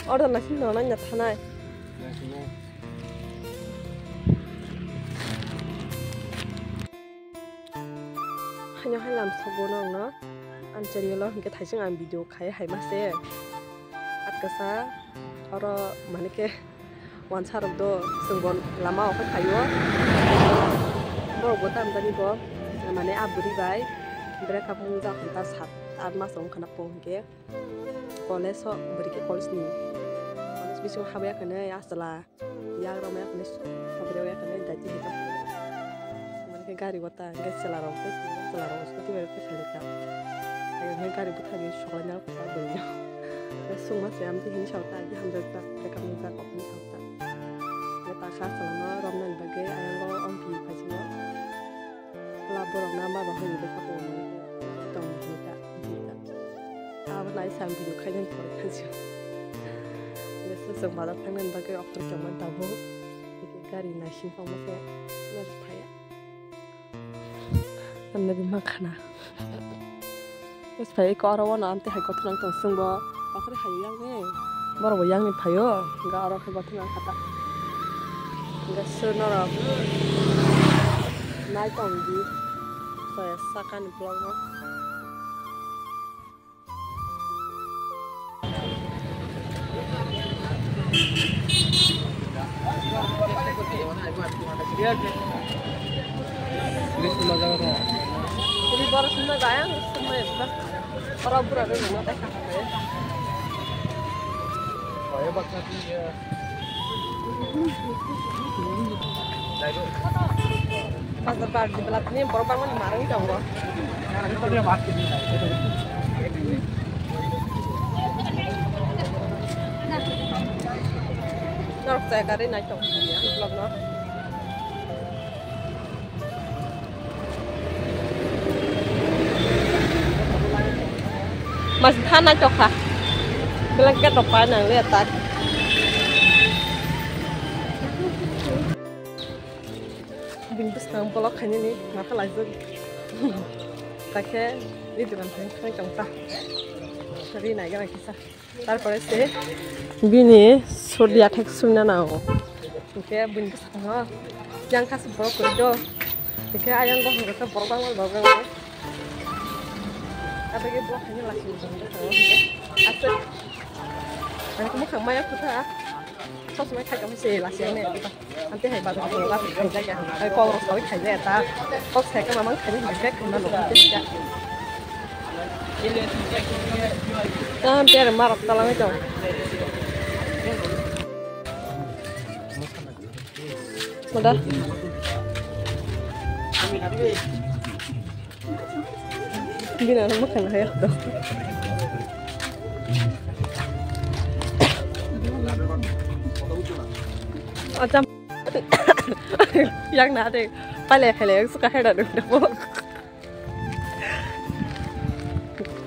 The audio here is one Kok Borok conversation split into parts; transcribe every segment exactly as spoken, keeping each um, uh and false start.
Order naising no nanya thanai. Haino hai lam sogo no ang no. Ang chari lo hingke thaising ang video khai hai ma se. Atkasa oro mane ke wansa rok do sengbo lama o khai phaio. Borok bo tam jani bo mane a bwrwi bai breakup wng jak ta sat art mas wng khana po hingke. College o bwrwi khe college ni college bisingo habya khe nai a chwla yak rok maya khe nai habri rok ya khe nai daiti hai jak. Mane khe gari o ta hingke chwla rok tei chwla rok scooty bai rok khe phai rwkha. Hai khe gari bwthagwi soklai nai rwkha bwrwi no. Sungma se amtwi hini sa ta di hamjak ta bwkha hamjak kok hini sa ta. Hingke ta kha chwla no romnani bagwi ayang o ongpi phai singo. Chwla borok no ma rohorwi bwkha bo mani tong hini ta hini ta. Abo nai sam video khainani pore khansio. Hingke swswk bazar thangnani bagwi offer chongmani tabuk. Hingke gari naising tongma se gari phaiya. Tamni ri ma khana. Bwsai eko oro o no amtwi hai kothoma tong chwngbo. Bakhrwi hai yang ni. Borok bo yang ni phaio. Hingke oro khe kothoma kha ta. Hingke sir norok nai tong di. Soya saka ni vlog no. Ini baru semua bayang, semua ya, Bang. Orang pura dulu, mau tanya apa ya? Bazar bar di belat ni borok bangmani marwng tongo. Norok chaya gari nai tongo vlog no. Mas tha nai tokha. Blanket rok pa nang le tak. Bini bwskang bolok khainani ma kha laijak. Takhe ni dukan thang thang tong ta. Ri nai gana kisa. Tarpore se bini sodiya thek sumna nango. Hingke bini bwskango yang kha se borok kwrwi do. Hingke ayang bo hwnka khe borok bangma borok bangma. Aboni borok khainani lachi bwskango hingke aswk. Ang khe mwkhang maya kwtha. Sosmai khaika se lachi ang ne. Ante hai bazar ko la khai jaya. Hai kok rok sawi khai jaya ta. Kok sai ka mamang khai jaya khai na lo. Ta ante marok ta langwi tong. Mada. Bini ano mwkhang hai do. Acham. Yang na de. Pale hele yang suka hera do.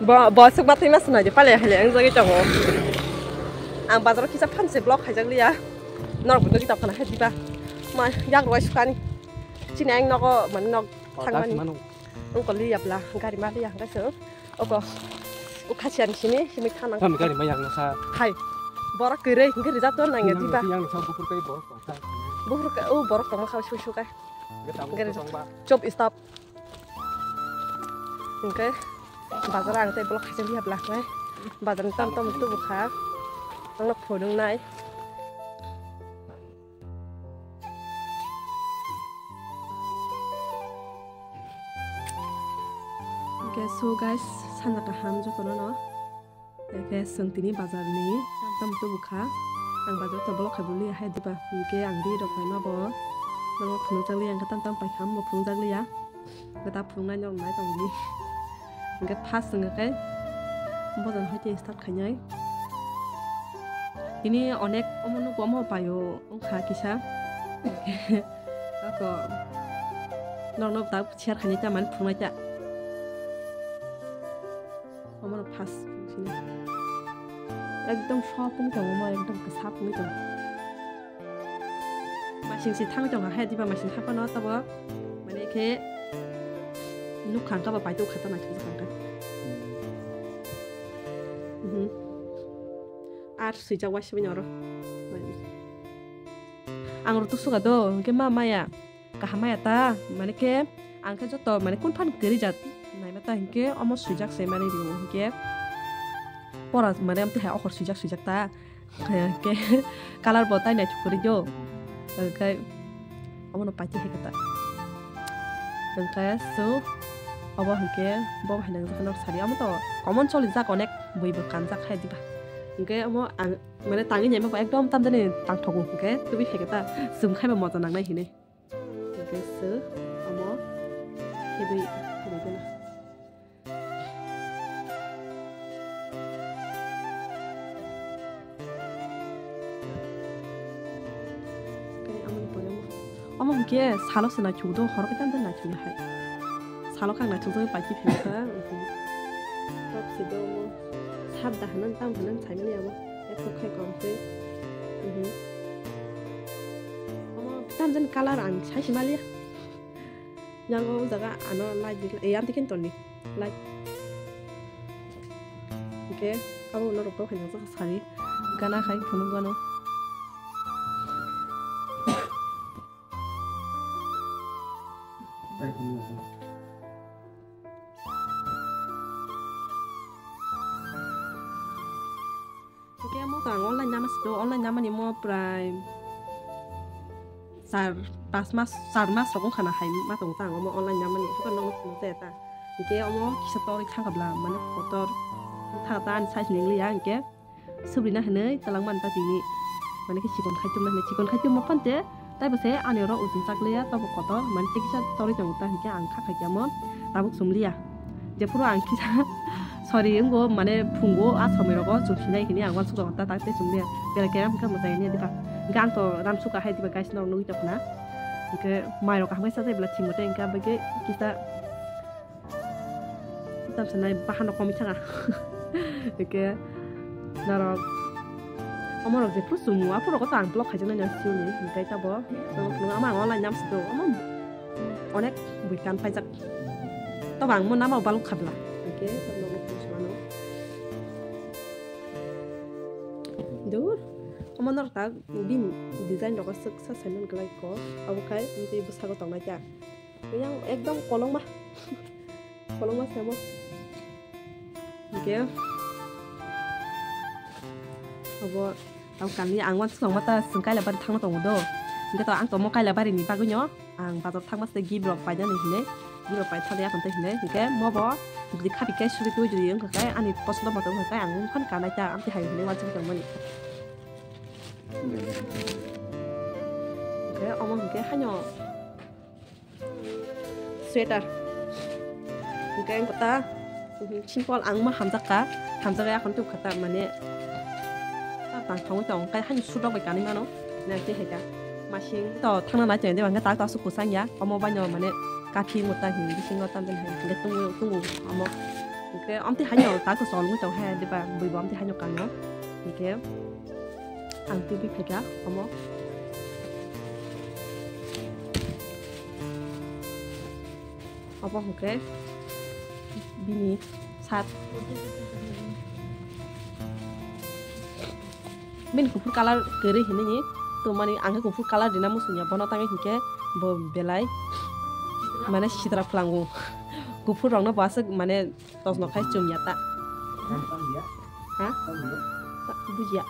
Bo bo suk bathai mas na de pale hele yang jagi tongo. Ang bazar kisa phanse vlog khaijak liya. Norok bo jagi tokana hai diba. Ma yang roi sukani. Chini ang nogo mani nog thangmani. Ungkol li yapla gari ma li yang gaso. Oko. Ukha siyan sini simi thanang. Kami gari ma yang sa. Hai. Borok kwrwi hingke rijak to nang ya diba. Yang sa bukur kai borok tongsa. Bukur ka o borok tongma kha su su kai. Gari tongba. Chop stop. Hingke bazar ang tei bolok khaisa liya bla kai. Bazar ni tam tam tu bukha. Ang no phunung nai. Okay, so guys, sanja kaham jotono no. Eke seng tini bazar ni tam tam tu bukha. Ang bazar to bolok khai buli hai diba. Eke ang di rok pai ma bo. Nang phunuk jak liya, ang tam tam pai kham bo phunuk jak liya. Gata phunuk nai nok nai tong di. Eke first eke bojan hai te start khainai. Ini onek omo nuk omo payo. Wngkha kisa. Ako. Norok no tak share khainai ta man phunai ta. Omo no first sini. Ekdom soft wng tongo mo, ekdom kwsa wngwi tongo. Masing si thangwi tongo hai diba masing thangpa no tabo. Mane khe nuk khang kha ba paito khata na thung khang kha. Mhm. Swijak waisa bini oro. Ang rw tuk suka do, hwnkhe ma maya. Kaham maya ta, mane khe ang khe joto mane kun phan kwrwi jat naima ta hinkhe omo swijak se mani rio hinkhe pora mane amtwi hai okhor swijak swijak ta. Hinkhe colour bo tai naithok kwrwi do. Hinkhe omono paiti hai khe ta. Hinkhe so obo hinkhe bo hai nang jakha nok sari omo to common choli jak onek bui bo kanjak hai diba. Hinkhe omo ang mane tangwi naima bo ekdom tamjani tangthogo hinkhe tubui hai khe ta chum khai bo moja nangnai hinwi. Hinkhe se omo khibui khibui gana. Tei amoni pore omo, omo hinkhe salo se naithok do, horo khe tamo naithok ya hai. Salo khe ang naithok jagwi paikhe pheno kha. Top si do omo. Sat da hanan tam hanan saimani abo. Ekdom khai kom tei. Mhm. Omo tamjani colour ang sai se maliya. Yang o jaga ano light di, eh, amtwi khe toni. Light. Oke, abo norok to khaina jaga sari. Gana khai phunuk gano. Hwnkhe omo to ang online nama sito, online namani mo prai char pas mas, char mas rok wngkha na hai ma tongo ta ang omo online namani, haikhe nogo phunuk jaya ta. Hwnkhe omo kisa torwi thangkha bla, mane kotor thangkha ta ani size ni wngya, hwnkhe subrina hinwi twlangmani ta tini, mane khe chikon khai chumna hinwi, chikon khai chumma phante. Taibo se ani oro ujung chak liya, tobo kotor, mane tei kisa torwi tongo ta, hinkhe ang kha khaikhe amo tabuk chum liya. Jephuru ang kisa sorry wngo, mane phungo a somoi rogo chum sinai hini ang uansuk tongo ta, tak tei chum liya. Belai khe ram khe mwtai hini diba. Hinkhe ang to ram suka hai diba guys, norok nugwi tongkha na. Hinkhe mai rok kaham khe sajai bwla thimo tei hinkhe abagwi kisa Tamsa nai bahan rok komwi thanga. Hwnkhe norok omo rok jephru chumung aphuru rok to ang vlog khaijaknai nang siyoni, hwnkhe tabo ama ang online namsi do omo onek bui kan paijak. Tobo ang mo nama baluk khabla. Hwnkhe norok phuru sumano. Dur omo norok ta bini design rok aswk sa saiman glai kho. Abo khai tei bwskango tongnai ta. Yang ekdom kolokma. Kolokma se omo. Hingke obo tamo kami ang uansukma ta chwng Kailabari thangna tongo do. Hingke to ang tongmo Kailabari ni bagwino ang bazar thangma se gift rok painani hinui. Gift rok pai thangya hinui hinui. Hingke mobo jodi khapi khe suri twi jodi wngkha khe ani posondo moto wngkha khe ang wngkha kanai ta amtwi hai hinui uansuk tongmani. Hingke omo hingke haino. Sweater. Hingke ang kota simple ang ma hamjak ka, hamjak ya kon tuk kata mane ta tang thangwi tong kai hani suit rok bai kanwi mano. Na te hai ka masing to thangna nai tong de bang tak ta su kusang ya omo bai no mane kathi mota hin bisingo tam den hai hingke tungu tungu omo. Hingke amte hai no tak to sol mui tong hai de ba bui bo amte hai no kang no. Hingke Ang twi phaikha omo. Obo hwnkhe bini sat. Bini kuphur colour kwrwi hinwi tongmani, ang khe kuphur colour rina muchungya, bono tangwi hinkhe bo belai mane sitra phwlango. Kuphur rokno bo aswk mane Tos no khai chum ya ta. Ha? Ta-, buji ya.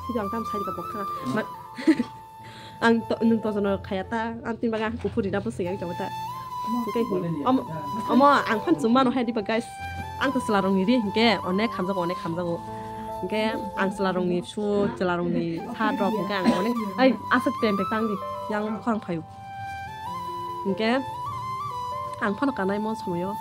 Sidi ang tam sai ka bok thanga. Ma-, ang to, nung tos no khaya ta. Ang tin baga kuphur rina bo sing ang ta. Omo, omo ang phan chum mano hai diba guys. Ang to chwla rong ni ri hingke onek hamjago, onek hamjago. Hingke ang chwla rong ni su, chwla rong ni sa drop hingke ang onek. Ai, aswk pem pek tang di. Yang khorang phayu. Hingke ang phano kanai mon somoyo.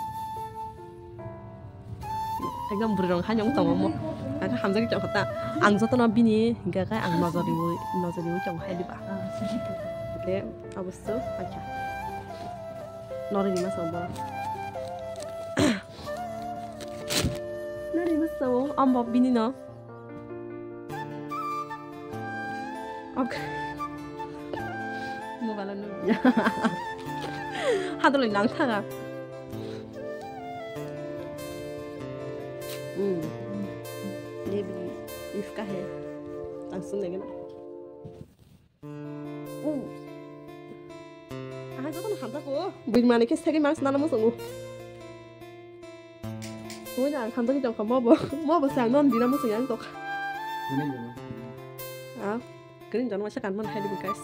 Ekdom bwrwi rok haino wng tongo omo. Ang khe hamjagwi tongkha ta. Ang jotono bini hingka khe ang nojor riwi, nojor riwi tongo hai diba. Hingke abosto paikha. Norwi ni masa bo. Norwi masa bo, ambo bini no. Ok. Mobile no. Hadoloi nang thaga. Hmm. Debi. Iska he. Langsung lagi na. Hmm. Aha joto no hamjak o. Bini mani khe segwi mangsa nana muchungo. Hoi na ang hamjak jong kha mobo. Mobo se ang non bina muchung yang tokha. Ah. Kering jon waisa kanman hai dibo guys.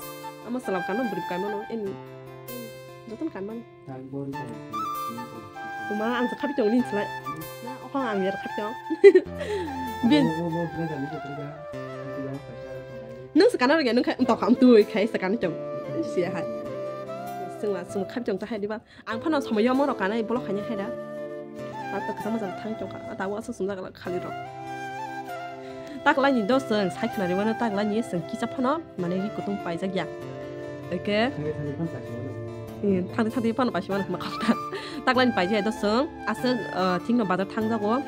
Amo salam kanman bwrwi kanmano eni. Joton kanman. Kuma ang sa khapi tong nin slai. Na okha ang yar khapi tong. Bin. Nung sa kana rega nung khai tokha am tui khai sa kana tong. Sia hai. Sengla sung khapi tong ta hai diba. Ang phano somoi yo morok kanai block khaina khaida. Tato kwchama jang thang chongkha. Tawo aswk sumjak khali rok. Taklai ni dos chwng sai khwnari wano taklai ni chwng kisa phano mane ri kutung paijak ya. Eke. Thangwi thangwi phano paisi mano. Hmm, thangwi thangwi phano paisi mano khma khata. Taklai ni paijak dos chwng aswk, uh, thik no bazar thang jago.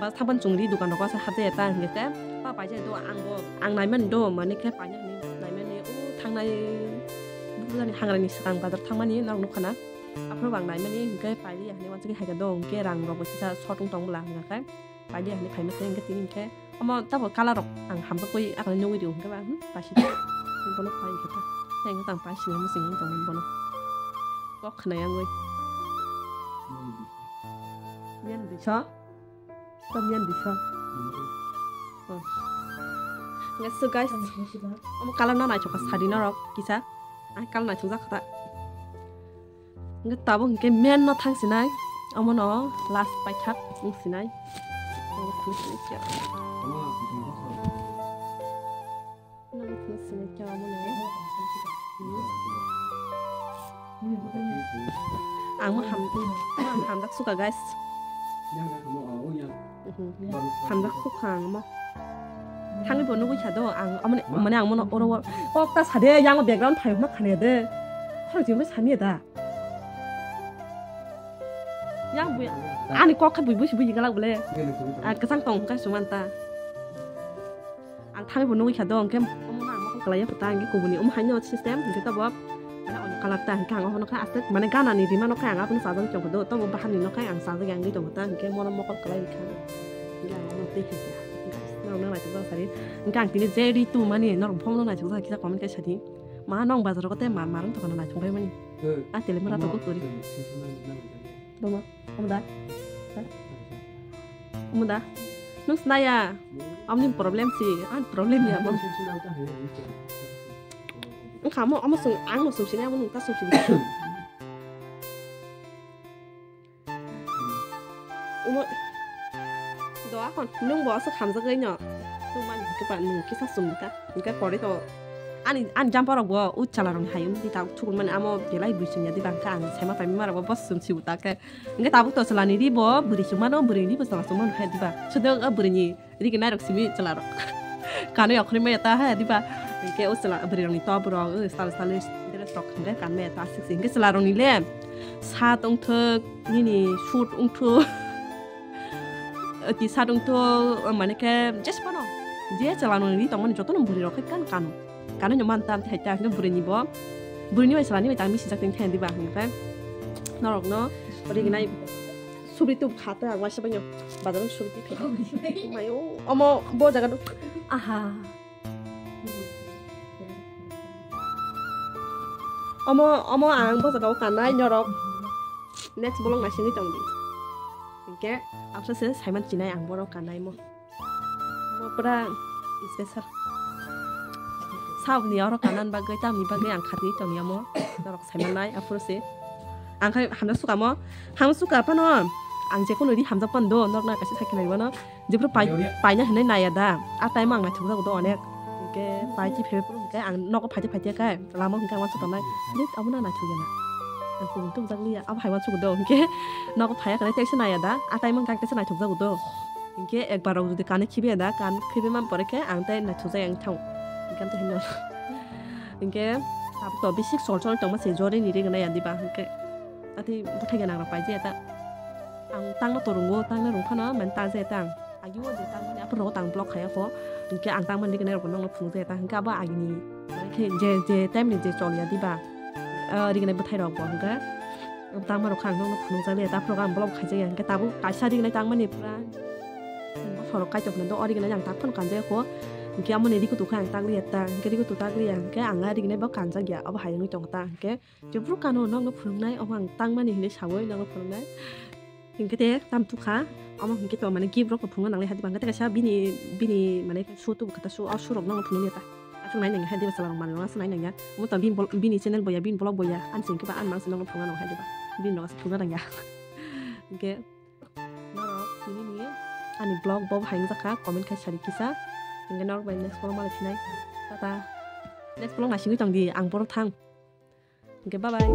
Bazar thang pan chwng ri dukan rok aswk hapjak ya ta hingke te. Pa paijak do ang bo ang naimani do mane khe paina hwnwi naimani o thangnai. Bujani hangrani swkang bazar thangmani norok nukha na. Aphuru bo ang naimani hwnkhe pailiya hinwi uansugwi hai khe do hwnkhe rang rok bo kisa short wng tong bwla hwnka khe pailiya hinwi phaima se hwnkhe tini hwnkhe omo tabo colour rok ang hamjakwi akhani nugwi rw hwnkhe ba hmm paisi bono pai hwnkhe ta tei hwnkhe tang paisi hinwi mwsing wng tongmani bono kok khwnai wngwi. Yan bisa. Tom yan bisa. Oh. Nge so guys, omo colour no naithok kha sari norok kisa. Ai colour naithok jak kha ta. Nge tabuk hwnkhe men no thang sinai. Omo no last paithak wng sinai. Nang thung sinai kya omo no. Ang mo ham, mo ang hamjak suka guys. Mhm. Hamjak suka ang mo. Thangwi bo nugwi kha do ang amani mane ang mono oro o kok ta sade yang background phai hwnna khane de. Khorang jingbai sami da. Yang bui ani kok kha bui bui bui galak bole. Ah, kesang tong ka suman ta. Ang thangwi bo nugwi kha do, hwnkhe omo no ang mokol kwlaiya kho ta, hwnkhe kubuni omo haino system, hwnkhe tobo mane omo colour ta, hwnkhe ang omo no khe aswk mane ganani rima no khe ang abono chajagwi tongkha do, tobo baharni no khe ang chajagwi ang wngwi tongkha ta, hwnkhe mono mokol kwlai rikha, hwnkhe ang omo twi kha khe, guys, norok no naithok jak sari, hwnkhe ang tini je ritu mani norok bohong no naithok jak kisa comment khe sadi, ma nong bazar o tei ma marwng tongkha no naithok bai mani, a tele mura tongkha kwrwi. Bama, omo da? Ha? Omo da? Nung sinaya? Amni problem si, an problem ya, bam. Wngkha mo, omo sung, ang no sung sinaya, omo nung ta sung sinaya. Omo, do akon, nung bo aswk hamjagwi no. Nung mani hwnkhe ba nung kisa sung ta, hwnkhe pore to. Ani, ani jumper rok bo, u chala rok ni hayung di ta, thukun mani amo belai bui sung ya di bangkha, ang sema pai mara bo, bo sung si uta khe. Hingke tabuk to chwla ni ri bo bwrwi chwng mano, bwrwi ni bo chwla chwng mano hai diba? Sudok o bwrwi ni ri gwnai rok simi chwla rok. Kanwi okhorwi maya ta hai diba? Hingke o chwla bwrwi rok ni top rok, o sal sal dress rok hingke kan maya ta aswk se. Hingke chwla rok ni le shirt wngthok, nini suit wngthok, o T-shirt wngthok, o mane khe jes phano je chwla rok ni ri tongmani joto no bwrwi rok khe kan kano. Kanwi no man tam thai ta hwnkhe bwrwi ni bo. Bwrwi ni bai chwla ni bai tang misi jak tong thai diba hwnkhe. Norok no ri gwnai subri tub kha ta ang waisa bai no bazar o subri tub kha. Mayo omo bo jaga do. Aha. Omo, omo ang bo jaga o kanai norok. Next bolong naisingwi tong di. Hwnkhe absa se saiman chinai ang borok kanai mo. Bo pura special. Sabni oro kanan bagwi, tamni bagwi ang khatwi tongya mo. Norok saimanai, aphuru se. Ang khai hamjak suka mo. Hamjak suka phano. Ang jekheno ri hamjak phano do, norokno kaisa sakhi nai mano. Jephuru pai, paina hinwi naiya da. A time ang naithok jago do onek. Hwnkhe pai chi phebe phuru hwnkhe ang nogo phaide phaide khe lama hwnkhe ang uansuk tongnai. Lit abono naithok ya na. Ang kubun tubujak liya. Abo hai uansuk do hwnkhe nogo phaiya khe teisa naiya da. A time hwnkhe ang teisa naithok jago do. Hinkhe ekbar rok jodi kanwi khibiya da, kan khibi man pore khe ang tei naithokjak yang thang. Hinkhe ang tei hino. Hinkhe tabuk to bisi chol chol tongma se jori ni ri gwnai ya diba hinkhe. Atwi bwthai gana rok paijaya ta. Ang tangno to rwngo, tangno rwng phano mane ta jaya ta ang. Agi o je tangmani aphuru rogo tang block khaya kho. Hinkhe ang tangmani ri gwnai rok nokno phunukjaya ta. Hinkhe abo agini hinkhe je, je time ni je chol ya diba. Ah, ri gwnai bwthai rok bo hinkhe. Tangma rok kha ang nokno phunukjak liya, ta phuru ang block khaijak ya, hinkhe tabuk kaisa ri gwnai tangmani pura Sorok kaitor hwnwi do, o rignai ang tak phano kanjak ya kho. Hinkhe amo ni rikutu khe ang tak liya ta, hinkhe rikutu tak liya hinkhe ang a rignai bo kanjak ya, abo hai wngwi tongo ta. Hinkhe jephru kano nokno phunuknai, omo ang tangmani hinwi sawi nokno phunuknai. Hinkhe te tam tukha, omo hinkhe to mane gift rokno phunukna nanglai hadiba, hinkhe te kaisa bini, bini mane shoe tubu khe ta shoe, o shoe rok nokno phunukliya ta. Aswk nai nangya hadiba, chwla rok manwi rok aswk nai nangya. Omo to bini bol-, bini channel boya, bini vlog boya, ani se hinkhe ba ani mang se nokno phunukna nang hadiba. Bini rok aswk phunukna nangya. Hinkhe norok tini ni ani vlog bo hai wngjakha, comment khai sari kisa. Hinkhe norok bai next vlog malai phinai. Tata. Next vlog naisingwi tongdi, ang boro thang. Hinkhe bye bye.